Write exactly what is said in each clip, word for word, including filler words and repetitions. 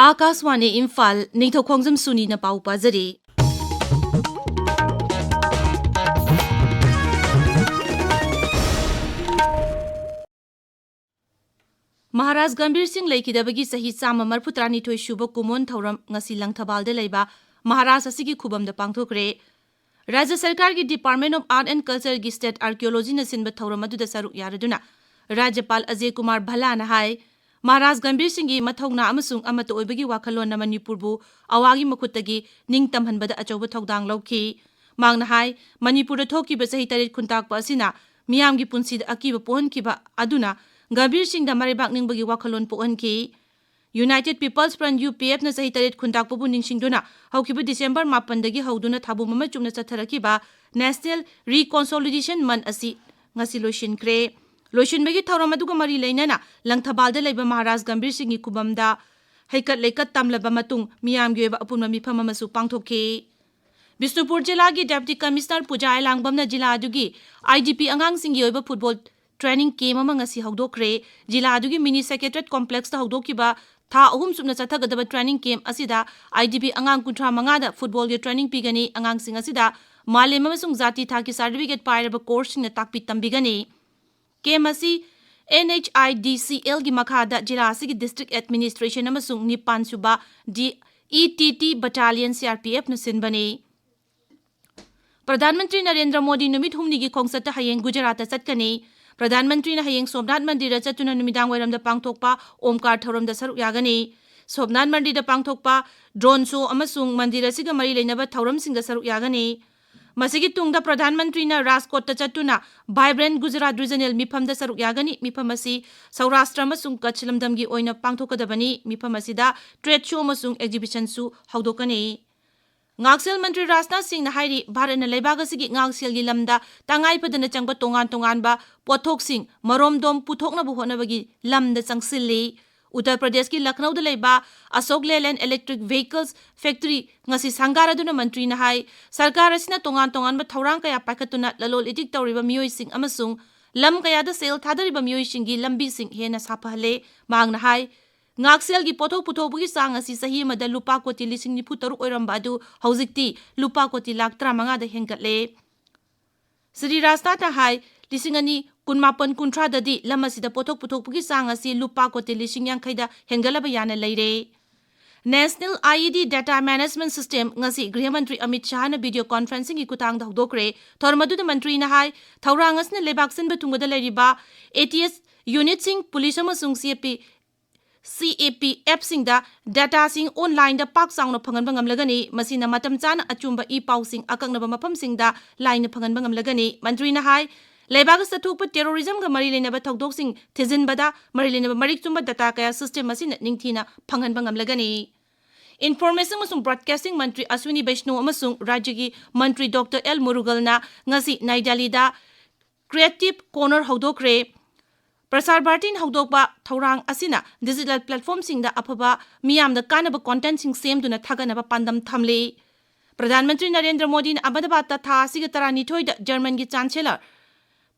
ꯑꯥꯀꯥꯁꯋꯥꯅꯤ ꯏꯝꯐꯥꯜ, ꯅꯤꯡꯊꯧ ꯈꯣꯡꯖꯝ ꯁꯨꯅꯤꯅ ꯄꯥꯎ ꯄꯥꯖꯔꯤ꯫ ꯃꯍꯥꯔꯥꯖ ꯒꯝꯚꯤꯔ ꯁꯤꯡ ꯂꯩꯈꯤꯗꯕꯒꯤ ꯆꯍꯤ ꯆꯥꯝꯃ ꯃꯔꯤꯐꯨ ꯇꯔꯥꯅꯤꯊꯣꯏ ꯁꯨꯕ ꯀꯨꯃꯣꯟ ꯊꯧꯔꯝ ꯉꯁꯤ ꯂꯪꯊꯕꯥꯜꯗ ꯂꯩꯕ ꯃꯍꯥꯔꯥꯖ ꯑꯁꯤꯒꯤ ꯈꯨꯕꯝꯗ ꯄꯥꯡꯊꯣꯛꯈ꯭ꯔꯦ꯫ ꯔꯥꯖ꯭ꯌ ꯁꯔꯀꯥꯔꯒꯤ Department of Art and Cultureꯒꯤ State Archaeologyꯅ ꯁꯤꯟꯕ ꯊꯧꯔꯝ ꯑꯗꯨꯗ ꯁꯔꯨꯛ ꯌꯥꯔꯗꯨꯅ ꯔꯥꯖ꯭ꯌꯄꯥꯜ ꯑꯖꯌ ꯀꯨꯃꯥꯔ ꯚꯜꯂꯥꯅ ꯍꯥꯏ, ꯃꯍꯥꯔꯥꯖ ꯒꯝꯚꯤꯔ ꯁꯤꯡꯒꯤ ꯃꯊꯧꯅꯥ ꯑꯃꯁꯨꯡ ꯑꯃꯠꯇ ꯑꯣꯏꯕꯒꯤ ꯋꯥꯈꯜꯂꯣꯟꯅ ꯃꯅꯤꯄꯨꯔꯕꯨ ꯑꯋꯥꯒꯤ ꯃꯈꯨꯠꯇꯒꯤ ꯅꯤꯡꯇꯝꯍꯟꯕꯗ ꯑꯆꯧꯕ ꯊꯧꯗꯥꯡ ꯂꯧꯈꯤ꯫ ꯃꯍꯥꯛꯅ ꯍꯥꯏ, ꯃꯅꯤꯄꯨꯔꯗ ꯊꯣꯛꯈꯤꯕ ꯆꯍꯤ ꯇꯔꯦꯠ ꯈꯨꯟꯇꯥꯛꯄ ꯑꯁꯤꯅ ꯃꯤꯌꯥꯝꯒꯤ ꯄꯨꯟꯁꯤꯗ ꯑꯀꯤꯕ ꯄꯣꯛꯍꯟꯈꯤꯕ ꯑꯗꯨꯅ ꯒꯝꯚꯤꯔ ꯁꯤꯡꯗ ꯃꯔꯩꯕꯥꯛ ꯅꯤꯡꯕꯒꯤ ꯋꯥꯈꯜꯂꯣꯟ ꯄꯣꯛꯍꯟꯈꯤ꯫ United People's Front, UPFꯅ ꯆꯍꯤ ꯇꯔꯦꯠ ꯈꯨꯟꯇꯥꯛꯄꯕꯨ ꯅꯤꯡꯁꯤꯡꯗꯨꯅ ꯍꯧꯈꯤꯕ December ꯃꯥꯄꯟꯗꯒꯤ ꯍꯧꯗꯨꯅ ꯊꯥꯕꯨꯝ ꯑꯃ ꯆꯨꯞꯅ ꯆꯠꯊꯔꯛꯈꯤꯕ National Reconsolidation Month ꯑꯁꯤ ꯉꯁꯤ ꯂꯣꯏꯁꯤꯟꯈ꯭ꯔꯦ꯫ ꯂꯣꯏꯁꯤꯟꯕꯒꯤ ꯊꯧꯔꯝ ꯑꯗꯨꯒ ꯃꯔꯤ ꯂꯩꯅꯅ ꯂꯪꯊꯕꯥꯜꯗ ꯂꯩꯕ ꯃꯍꯥꯔꯥꯖ ꯒꯝꯚꯤꯔ ꯁꯤꯡꯒꯤ ꯈꯨꯕꯝꯗ ꯍꯩꯀꯠ ꯂꯩꯀꯠ ꯇꯝꯂꯕ ꯃꯇꯨꯡ ꯃꯤꯌꯥꯝꯒꯤ ꯑꯣꯏꯕ ꯑꯄꯨꯟꯕ ꯃꯤꯐꯝ ꯑꯃꯁꯨ ꯄꯥꯡꯊꯣꯛꯈꯤ꯫ ꯕꯤꯁꯅꯨꯄꯨꯔ ꯖꯤꯂꯥꯒꯤ Deputy Commissioner ꯄꯨꯖꯥ ꯑꯦꯂꯥꯡꯕꯝꯅ ꯖꯤꯂꯥ ꯑꯗꯨꯒꯤ IDP ꯑꯉꯥꯡꯁꯤꯡꯒꯤ ꯑꯣꯏꯕ football training camp ꯑꯃ ꯉꯁꯤ ꯍꯧꯗꯣꯛꯈ꯭ꯔꯦ꯫ ꯖꯤꯂꯥ ꯑꯗꯨꯒꯤ Mini Secretariat Complexꯇ ꯍꯧꯗꯣꯛꯈꯤꯕ ꯊꯥ ꯑꯍꯨꯝ ꯆꯨꯞꯅ ꯆꯠꯊꯒꯗꯕ training camp ꯑꯁꯤꯗ IDP ꯑꯉꯥꯡ ꯀꯨꯟꯊ꯭ꯔꯥ ꯃꯉꯥꯗ footballꯒꯤ training ꯄꯤꯒꯅꯤ꯫ ꯑꯉꯥꯡꯁꯤꯡ ꯑꯁꯤꯗ ꯃꯥꯂꯦꯝ ꯑꯃꯁꯨꯡ ꯖꯥꯇꯤ ꯊꯥꯛꯀꯤ certificate ꯄꯥꯏꯔꯕ coachꯁꯤꯡꯅ ꯇꯥꯛꯄꯤ ꯇꯝꯕꯤꯒꯅꯤ꯫ Camp ꯑꯁꯤ NHIDCLꯒꯤ ꯃꯈꯥꯗ ꯖꯤꯂꯥ ꯑꯁꯤꯒꯤ District Administration ꯑꯃꯁꯨꯡ ꯅꯤꯄꯥꯟ ꯁꯨꯕ ꯗꯤ ETT Battalion, CRPFꯅ ꯁꯤꯟꯕꯅꯤ꯫ ꯄ꯭ꯔꯙꯥꯟ ꯃꯟꯇ꯭ꯔꯤ ꯅꯔꯦꯟꯗ꯭ꯔ ꯃꯣꯗꯤ ꯅꯨꯃꯤꯠ ꯍꯨꯝꯅꯤꯒꯤ ꯈꯣꯡꯆꯠꯇ ꯍꯌꯦꯡ ꯒꯨꯖꯔꯥꯠꯇ ꯆꯠꯀꯅꯤ꯫ ꯄ꯭ꯔꯙꯥꯟ ꯃꯟꯇ꯭ꯔꯤꯅ ꯍꯌꯦꯡ ꯁꯣꯝꯅꯥꯊ ꯃꯟꯗꯤꯔꯗ ꯆꯠꯇꯨꯅ ꯅꯨꯃꯤꯗꯥꯡ ꯋꯥꯏꯔꯝꯗ ꯄꯥꯡꯊꯣꯛꯄ ꯑꯣꯝꯀꯥꯔ ꯊꯧꯔꯝꯗ ꯁꯔꯨꯛ ꯌꯥꯒꯅꯤ꯫ ꯁꯣꯝꯅꯥꯊ ꯃꯟꯗꯤꯔꯗ ꯄꯥꯡꯊꯣꯛꯄ drone show ꯑꯃꯁꯨꯡ ꯃꯟꯗꯤꯔ ꯑꯁꯤꯒ ꯃꯔꯤ ꯂꯩꯅꯕ ꯊꯧꯔꯝꯁꯤꯡꯗ ꯁꯔꯨꯛ ꯌꯥꯒꯅꯤ꯫ ꯃꯁꯤꯒꯤ ꯇꯨꯡꯗ ꯄ꯭ꯔꯙꯥꯟ ꯃꯟꯇ꯭ꯔꯤꯅ ꯔꯥꯖꯀꯣꯠꯇ ꯆꯠꯇꯨꯅ Vibrant Gujarat Regional ꯃꯤꯐꯝꯗ ꯁꯔꯨꯛ ꯌꯥꯒꯅꯤ꯫ ꯃꯤꯐꯝ ꯑꯁꯤ ꯁꯧꯔꯥꯁꯇ꯭ꯔ ꯑꯃꯁꯨꯡ ꯀꯆ ꯂꯝꯗꯝꯒꯤ ꯑꯣꯏꯅ ꯄꯥꯡꯊꯣꯛꯀꯗꯕꯅꯤ꯫ ꯃꯤꯐꯝ ꯑꯁꯤꯗ trade show ꯑꯃꯁꯨꯡ exhibitionꯁꯨ ꯍꯧꯗꯣꯛꯀꯅꯤ꯫ ꯉꯥꯛꯁꯦꯜ ꯃꯟꯇ꯭ꯔꯤ ꯔꯥꯖꯅꯥꯊ ꯁꯤꯡꯅ ꯍꯥꯏꯔꯤ, ꯚꯥꯔꯠꯅ ꯂꯩꯕꯥꯛ ꯑꯁꯤꯒꯤ ꯉꯥꯛꯁꯦꯜꯒꯤ ꯂꯝꯗ ꯇꯉꯥꯏ ꯐꯗꯅ ꯆꯪꯕ ꯇꯣꯉꯥꯟ ꯇꯣꯉꯥꯟꯕ ꯄꯣꯠꯊꯣꯛꯁꯤꯡ ꯃꯔꯣꯝꯗꯣꯝ ꯄꯨꯊꯣꯛꯅꯕ ꯍꯣꯠꯅꯕꯒꯤ ꯂꯝꯗ ꯆꯪꯁꯤꯜꯂꯤ꯫ ꯎꯠꯇꯔ ꯄ꯭ꯔꯗꯦꯁꯀꯤ ꯂꯈꯅꯧꯗ ꯂꯩꯕ ꯑꯁꯣꯛ ꯂꯦꯂꯦꯟ Electric Vehicles Factory ꯉꯁꯤ ꯁꯪꯒꯥꯔꯗꯨꯅ ꯃꯟꯇ꯭ꯔꯤꯅ ꯍꯥꯏ, ꯁꯔꯀꯥꯔ ꯑꯁꯤꯅ ꯇꯣꯉꯥꯟ ꯇꯣꯉꯥꯟꯕ ꯊꯧꯔꯥꯡ ꯀꯌꯥ ꯄꯥꯏꯈꯠꯇꯨꯅ ꯂꯂꯣꯜ ꯏꯇꯤꯛ ꯇꯧꯔꯤꯕ ꯃꯤꯑꯣꯏꯁꯤꯡ ꯑꯃꯁꯨꯡ ꯂꯝ ꯀꯌꯥꯗ ꯁꯦꯜ ꯊꯥꯗꯔꯤꯕ ꯃꯤꯑꯣꯏꯁꯤꯡꯒꯤ ꯂꯝꯕꯤꯁꯤꯡ ꯍꯦꯟꯅ ꯁꯥꯐꯍꯜꯂꯦ꯫ ꯃꯍꯥꯛꯅ ꯍꯥꯏ, ꯉꯥꯛꯁꯦꯜꯒꯤ ꯄꯣꯠꯊꯣꯛ ꯄꯨꯊꯣꯛꯄꯒꯤ ꯆꯥꯡ ꯑꯁꯤ ꯆꯍꯤ ꯑꯃꯗ ꯂꯨꯄꯥ ꯀꯣꯇꯤ ꯂꯤꯁꯤꯡ ꯅꯤꯐꯨ ꯇꯔꯨꯛ ꯑꯣꯏꯔꯝꯕ ꯑꯗꯨ ꯍꯧꯖꯤꯛꯇꯤ ꯂꯨꯄꯥ ꯀꯣꯇꯤ ꯂꯥꯈ ꯇꯔꯥꯃꯉꯥꯗ ꯍꯦꯟꯒꯠꯂꯦ꯫ ꯁ꯭ꯔꯤ ꯔꯥꯖꯅꯥꯊꯅ ꯍꯥꯏ, ꯂꯤꯁꯤꯡ ꯑꯅꯤ ꯀꯨꯟꯃꯥꯄꯟ ꯀꯨꯟꯊ꯭ꯔꯥꯗꯗꯤ ꯂꯝ ꯑꯁꯤꯗ ꯄꯣꯠꯊꯣꯛ ꯄꯨꯊꯣꯛꯄꯒꯤ ꯆꯥꯡ ꯑꯁꯤ ꯂꯨꯄꯥ ꯀꯣꯇꯤ ꯂꯤꯁꯤꯡ ꯌꯥꯡꯈꯩꯗ ꯍꯦꯟꯒꯠꯂꯕ ꯌꯥꯅ ꯂꯩꯔꯦ꯫ National I E D Data Management System ꯉꯁꯤ ꯒ꯭ꯔꯤꯍ ꯃꯟꯇ꯭ꯔꯤ ꯑꯃꯤꯠ ꯁꯥꯍꯅ video conferencingꯒꯤ ꯈꯨꯊꯥꯡꯗ ꯍꯧꯗꯣꯛꯈ꯭ꯔꯦ꯫ ꯊꯧꯔꯝ ꯑꯗꯨꯗ ꯃꯟꯇ꯭ꯔꯤꯅ ꯍꯥꯏ, ꯊꯧꯔꯥꯡ ꯑꯁꯤꯅ ꯂꯩꯕꯥꯛ ꯁꯤꯟꯕ ꯊꯨꯡꯕꯗ ꯂꯩꯔꯤꯕ A T S unitꯁꯤꯡ, ꯄꯨꯂꯤꯁ ꯑꯃꯁꯨꯡ C A P, C A P Fꯁꯤꯡꯗ dataꯁꯤꯡ onlineꯗ ꯄꯥꯛ ꯆꯥꯎꯅ ꯐꯪꯍꯟꯕ ꯉꯝꯂꯒꯅꯤ꯫ ꯃꯁꯤꯅ ꯃꯇꯝ ꯆꯥꯅ ꯑꯆꯨꯝꯕ ꯏ ꯄꯥꯎꯁꯤꯡ ꯑꯀꯛꯅꯕ ꯃꯐꯝꯁꯤꯡꯗ ꯂꯥꯏꯅ ꯐꯪꯍꯟꯕ ꯉꯝꯂꯒꯅꯤ꯫ ꯃꯟꯇ꯭ꯔꯤꯅ ꯍꯥꯏ, ꯂꯩꯕꯥꯛ ꯑꯁꯤꯗ ꯊꯣꯛꯄ terrorismꯒ ꯃꯔꯤ ꯂꯩꯅꯕ ꯊꯧꯗꯣꯛꯁꯤꯡ ꯊꯤꯖꯤꯟꯕꯗ ꯃꯔꯤ ꯂꯩꯅꯕ ꯃꯔꯤꯛ ꯆꯨꯝꯕ data ꯀꯌꯥ system ꯑꯁꯤꯅ ꯅꯤꯡꯊꯤꯅ ꯐꯪꯍꯟꯕ ꯉꯝꯂꯒꯅꯤ꯫ Information ꯑꯃꯁꯨꯡ Broadcasting ꯃꯟꯇ꯭ꯔꯤ ꯑꯁ꯭ꯋꯤꯅꯤ ꯕꯩꯁꯅꯣ ꯑꯃꯁꯨꯡ ꯔꯥꯖ꯭ꯌꯒꯤ ꯃꯟꯇ꯭ꯔꯤ Doctor L ꯃꯨꯔꯨꯒꯜꯅ ꯉꯁꯤ ꯅꯥꯏ ꯗꯦꯜꯂꯤꯗ Creative Corner ꯍꯧꯗꯣꯛꯈ꯭ꯔꯦ꯫ ꯄ꯭ꯔꯁꯥꯔ ꯚꯥꯔꯇꯤꯅ ꯍꯧꯗꯣꯛꯄ ꯊꯧꯔꯥꯡ ꯑꯁꯤꯅ digital platformꯁꯤꯡꯗ ꯑꯐꯕ, ꯃꯤꯌꯥꯝꯗ ꯀꯥꯟꯅꯕ contentꯁꯤꯡ ꯁꯦꯝꯗꯨꯅ ꯊꯥꯒꯠꯅꯕ ꯄꯥꯟꯗꯝ ꯊꯝꯂꯤ꯫ ꯄ꯭ꯔꯙꯥꯟ ꯃꯟꯇ꯭ꯔꯤ ꯅꯔꯦꯟꯗ꯭ꯔ ꯃꯣꯗꯤꯅ ꯑꯍꯃꯗꯕꯥꯗꯇ ꯊꯥ ꯑꯁꯤꯒꯤ ꯇꯔꯥꯅꯤꯊꯣꯏꯗ ꯖꯔꯃꯟꯒꯤ Chancellor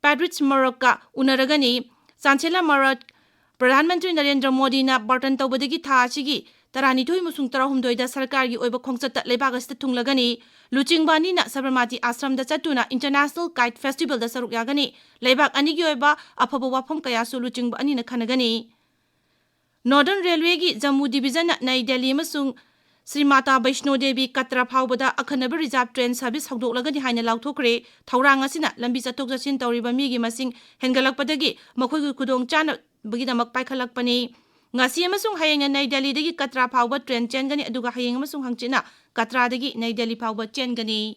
Friedrich Merzꯀ ꯎꯅꯔꯒꯅꯤ꯫ Chancellor Merz Pradhan Mantri Narendra ꯃꯣꯗꯤꯅ ꯕꯥꯔꯇꯟ ꯇꯧꯕꯗꯒꯤ ꯊꯥ ꯑꯁꯤꯒꯤ ꯇꯔꯥꯅꯤꯊꯣꯏ ꯑꯃꯁꯨꯡ ꯇꯔꯥꯍꯨꯝꯗꯣꯏꯗ ꯁꯔꯀꯥꯔꯒꯤ ꯑꯣꯏꯕ ꯈꯣꯡꯆꯠꯇ ꯂꯩꯕꯥꯛ ꯑꯁꯤꯗ ꯊꯨꯡꯂꯒꯅꯤ꯫ ꯂꯨꯆꯤꯡꯕ ꯑꯅꯤꯅ ꯁꯕꯔꯃꯇꯤ ꯑꯥꯁ꯭ꯔꯝꯗ ꯆꯠꯇꯨꯅ International Kite Festivalꯗ ꯁꯔꯨꯛ ꯌꯥꯒꯅꯤ꯫ ꯂꯩꯕꯥꯛ ꯑꯅꯤꯒꯤ ꯑꯣꯏꯕ ꯑꯐꯕ ꯋꯥꯐꯝ ꯀꯌꯥꯁꯨ ꯂꯨꯆꯤꯡꯕ ꯑꯅꯤꯅ ꯈꯟꯅꯒꯅꯤ꯫ Northern Railwayꯒꯤ ꯖꯝꯃꯨ Divisionꯅ ꯅꯩ ꯗꯦꯜꯂꯤ ꯑꯃꯁꯨꯡ ꯁ꯭ꯔꯤ ꯃꯥꯇꯥ ꯕꯩꯁꯅꯣ ꯗꯦꯕꯤ ꯀꯇ꯭ꯔꯥ ꯐꯥꯎꯕꯗ ꯑꯈꯟꯅꯕ reserve train service ꯍꯧꯗꯣꯛꯂꯒꯅꯤ ꯍꯥꯏꯅ ꯂꯥꯎꯊꯣꯛꯈ꯭ꯔꯦ꯫ ꯊꯧꯔꯥꯡ ꯑꯁꯤꯅ ꯂꯝꯕꯤ ꯆꯠꯊꯣꯛ ꯆꯠꯁꯤꯟ ꯇꯧꯔꯤꯕ ꯃꯤꯒꯤ ꯃꯁꯤꯡ ꯍꯦꯟꯒꯠꯂꯛꯄꯗꯒꯤ ꯃꯈꯣꯏꯒꯤ ꯈꯨꯗꯣꯡ ꯆꯥꯅꯕꯒꯤꯗꯃꯛ ꯄꯥꯏꯈꯠꯂꯛꯄꯅꯤ꯫ ꯉꯁꯤ ꯑꯃꯁꯨꯡ ꯍꯌꯦꯡꯅ ꯅꯩ ꯗꯦꯜꯂꯤꯗꯒꯤ ꯀꯇ꯭ꯔꯥ ꯐꯥꯎꯕ train ꯆꯦꯟꯒꯅꯤ, ꯑꯗꯨꯒ ꯍꯌꯦꯡ ꯑꯃꯁꯨꯡ ꯍꯪꯆꯤꯠꯅ ꯀꯇ꯭ꯔꯥꯗꯒꯤ ꯅꯩ ꯗꯦꯜꯂꯤ ꯐꯥꯎꯕ ꯆꯦꯟꯒꯅꯤ꯫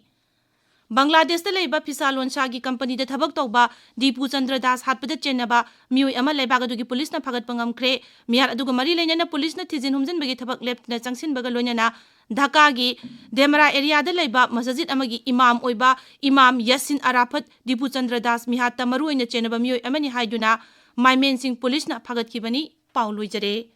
ꯕꯪꯒ꯭ꯂꯥꯗꯦꯁꯇ ꯂꯩꯕ ꯐꯤꯁꯥ ꯂꯣꯟꯁꯥꯒꯤ companyꯗ ꯊꯕꯛ ꯇꯧꯕ ꯗꯤꯄꯨ ꯆꯟꯗ꯭ꯔ ꯗꯥꯁ ꯍꯥꯠꯄꯗ ꯆꯦꯟꯅꯕ ꯃꯤꯑꯣꯏ ꯑꯃ ꯂꯩꯕꯥꯛ ꯑꯗꯨꯒꯤ ꯄꯨꯂꯤꯁꯅ ꯐꯥꯒꯠꯄ ꯉꯝꯈ꯭ꯔꯦ꯫ ꯃꯤꯍꯥꯠ ꯑꯗꯨꯒ ꯃꯔꯤ ꯂꯩꯅꯅ ꯄꯨꯂꯤꯁꯅ ꯊꯤꯖꯤꯟ ꯍꯨꯝꯖꯤꯟꯕꯒꯤ ꯊꯕꯛ ꯂꯦꯞꯇꯅ ꯆꯪꯁꯤꯟꯕꯒ ꯂꯣꯏꯅꯅ ꯙꯥꯀꯥꯒꯤ ꯗꯦꯃꯔꯥ areaꯗ ꯂꯩꯕ ꯃꯁꯖꯤꯗ ꯑꯃꯒꯤ ꯏꯃꯥꯝ ꯑꯣꯏꯕ ꯏꯃꯥꯝ ꯌꯥꯁꯤꯟ ꯑꯔꯥꯐꯠ ꯗꯤꯄꯨ ꯆꯟꯗ꯭ꯔ ꯗꯥꯁ ꯃꯤꯍꯥꯠꯇ ꯃꯔꯨꯑꯣꯏꯅ ꯆꯦꯟꯅꯕ ꯃꯤꯑꯣꯏ ꯑꯃꯅꯤ ꯍꯥꯏꯗꯨꯅ ꯃꯥꯏꯃꯦꯟꯁꯤꯡ ꯄꯨꯂꯤꯁꯅ ꯐꯥꯒꯠꯈꯤꯕꯅꯤ꯫ ꯄꯥꯎ ꯂꯣꯏꯖꯔꯦ꯫